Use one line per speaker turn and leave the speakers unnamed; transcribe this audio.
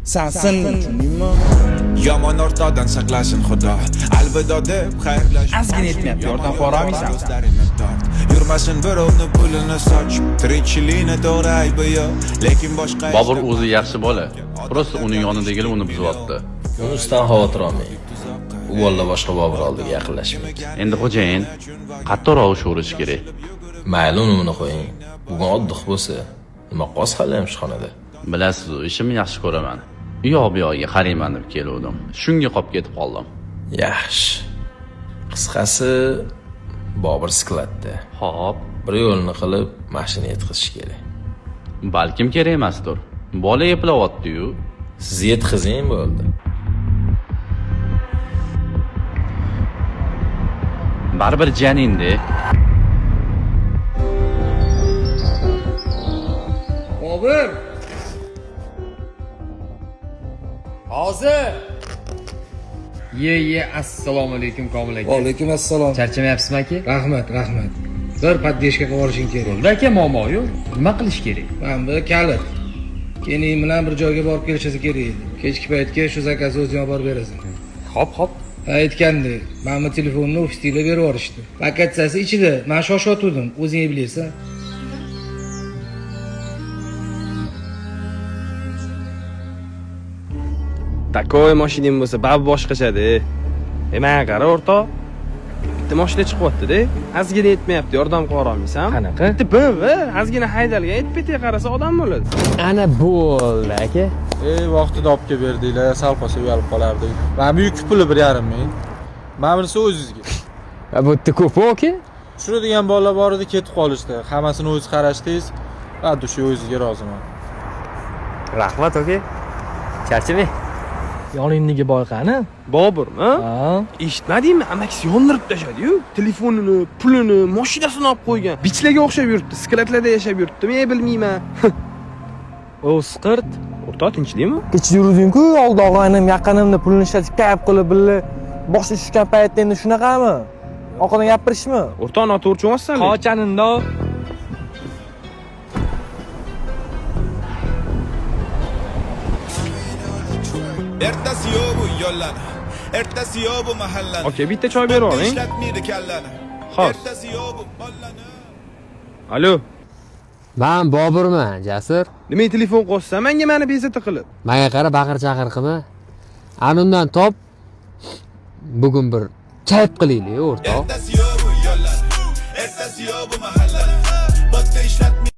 San tushundingmi?
Yomon o'rtoqdan saqlasin Xudo. Alvido deb xayrlash.
Ozgina yetmayapti, yordam qila olmaysan.
Do'stlaringni tort. Yurmasin birovni pulini sochib. Tirikchilikni to'g'ri aybi yo'q, lekin boshqa
Bobur o'zi yaxshi bola. Просто uni yonidagilar uni buzyapti.
Uni ustidan xavotir olmang. U bola boshqa Bobur oldiga yaqinlashmaydi.
Endi xo'jayin qattiqroq ushaverish kerak.
Mayli, uni buni qo'ying. Bugun oddiq bo'lsa, nima qolsa hali ham shu xonada.
Bilasiz, ishimni yaxshi ko'raman. U yoq bu yog'iga qarayman deb keluvdim. Shunga qolib ketib qoldim.
Yaxshi. Qisqasi, Bobur skladda.
Xo'p,
Bir yo'lini qilib mashina yetkazish kerak.
balkim kerak emasdir. Bola eplayapti-yu.
Siz yetkazing bo'ldi.
Baribir janingda.
Bobur!
Hozir. Ye ye, assalomu alaykum Komil aka.
Alaykum assalom.
Charchamayapsizmi aka?
Rahmat, rahmat. Bir поддержка qilib olishing kerak.
Bo'ldi aka, muammo yo'q. Nima qilish kerak?
Mana bu kalit. Keyin bilan bir joyga borib kelishasi kerak edi. Kechki paytga shu zakazni o'zing olib borib berasan.
Hop, hop.
Ha, aytgandek, mana bu telefonni ofisdagilar berib yuborishdi. Lokatsiyasi ichida. Men shoshayotgandim, o'zing bilasan.
Такой mashinang bo'lsa, baribir boshqachada. E, menga qara, o'rtoq. Bitta mashina chiqyapti-da. Ozgina yetmayapti, yordam qila olmaysan?
Qanaqa?
Bitta BMW, ozgina haydalgan, aytib qarasa odam bo'ladi.
Ana bo'ldi aka.
Ey, vaqtida olib kelib berdinglar, sal qolsa uyalib qolardik. Mana bu yuk puli 1,5 ming. Mana bunisi o'zingizga.
Va bu yerda ko'p aka.
Tushiradigan bolalar bor edi, ketib qolishdi. Hammasini o'zi qarashdingiz. Va dusha o'zingizga roziman.
Rahmat aka. Charchamang.
Yoningdagi boy qani?
Boburmi?
Ha?
Eshitmadingmi? Amakisi yondirib tashladi-yu. Telefonini, pulini, mashinasini olib qo'ygan. Bichlarga o'xshab yuribdi, skladlarda yashab yuribdi. Men bilmayman.
O siqirt.
O'rtoq tinchlikmi?
Kecha yuruvding-ku, oldi og'aynim yaqinimni pulini ishlatib kayf qilib birga boshi tushgan paytda endi shunaqami? Orqadan gapirishmi?
O'rtoq noto'g'ri tushunyapsan.
Qochaninda.
Ertasi yo'q bu yo'llarni. Ertasi yo'q bu mahallani.
Aka, bitta choy berib oling.
Ishlatmaydi kallani.
Xo'p.
Ertasi yo'q bu bolani.
Alo.
Men Boburman, Jasur.
Nima telefon qo'shsan menga meni bezovta qilib?
Menga qara, baqir chaqir qilma. Anundan top. Bugun bir kayf qilaylik, o'rtoq.
Ertasi yo'q bu yo'llarni. Ertasi yo'q bu mahallani. Botta ishlatmaydi